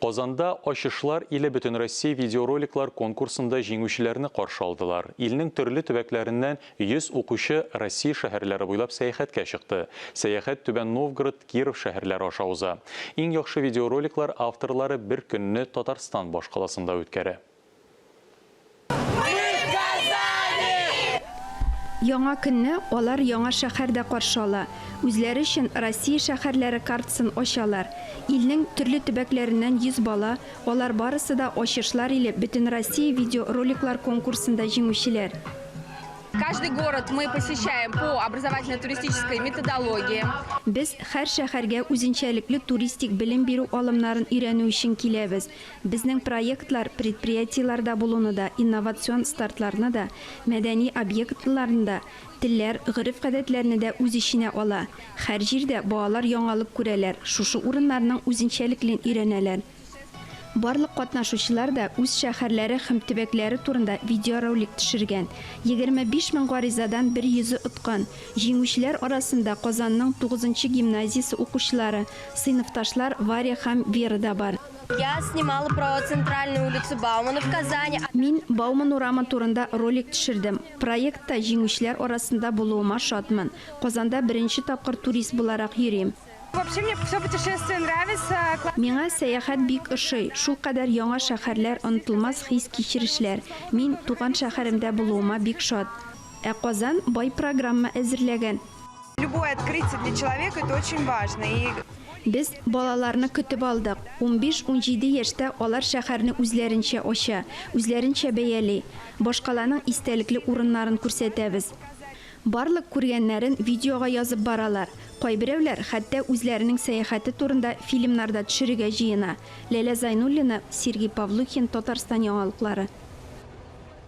Казанда Ачышлар иле Бөтенроссия видеороликлар конкурсында җиңүчеләрне каршы алдылар. Илнең төрле төбәкләреннән 100 укучы Россия шәһәрләре буйлап сәяхәткә чыкты. Сәяхәт Түбән Новгород, Киров шәһәрләре аша уза. Иң яхшы видеороликлар авторлары бер көнне Татарстан башкаласында үткәрә. Яңа көнне алар яңа шәһәрдә каршы ала. Үзләре өчен Россия шәһәрләре картасын ачалар. Илнең төрле төбәкләреннән 100 бала, алар барысы да Ачышлар иле Бөтенроссия видеороликлар конкурсында җиңүчеләр. Каждый город мы посещаем по образовательно-туристической методологии. Без һәр шәһәргә үзенчәлекле туристик белем бирү алымнарын өйрәнү өчен киләбез. Безнең проектлар предприятиеләрдә булуны да, инновацион стартларны да, мәдәни объектларны да, телләр, гореф-гадәтләрне дә үз эченә ала. Һәр җирдә балалар яңалык күрәләр, шушы урыннарның үзенчәлеклен өйрәнәләр. Барлык катнашучылар да үз шәһәрләре һәм төбәкләре турында видеоролик төшергән. 25 мең гаризадан бер йөзе откан. Җиңүчеләр арасында Казанның тугызынчы гимназиясе укучылары, сыйныфташлар Варя һәм Вера да бар. Я снимала про центральную улицу Баумана в Казани. Мин Бауман урамы турында ролик төшердем. Проектта җиңүчеләр арасында булуыма шатмын. Казанда беренче тапкыр турист буларак йөрим. Вообще мне все путешествие нравится. Миңа сәяхәт бик ошый. Шулкадәр яңа шәһәрләр, онытылмас хис-кичерешләр. Мин туган шәһәремдә булуыма бик шат. Ә Казан бай программа әзерләгән. Любое открытие для человека это очень важно. И Без балаларны көтеп алдык. Унбиш-унҗиде яшьтә алар шәһәрне үзләренчә ача, үзләренчә бәяли. Башкаланың истәлекле урыннарын күрсәтәбез. Барлык күргәннәрен видеога язып баралар. Кайберәүләр хәтта үзләренең сәяхәте турында фильмнар да төшерергә җыена. Ләлә Зайнуллина, Сергей Павлухин, Татарстан яңалыклары.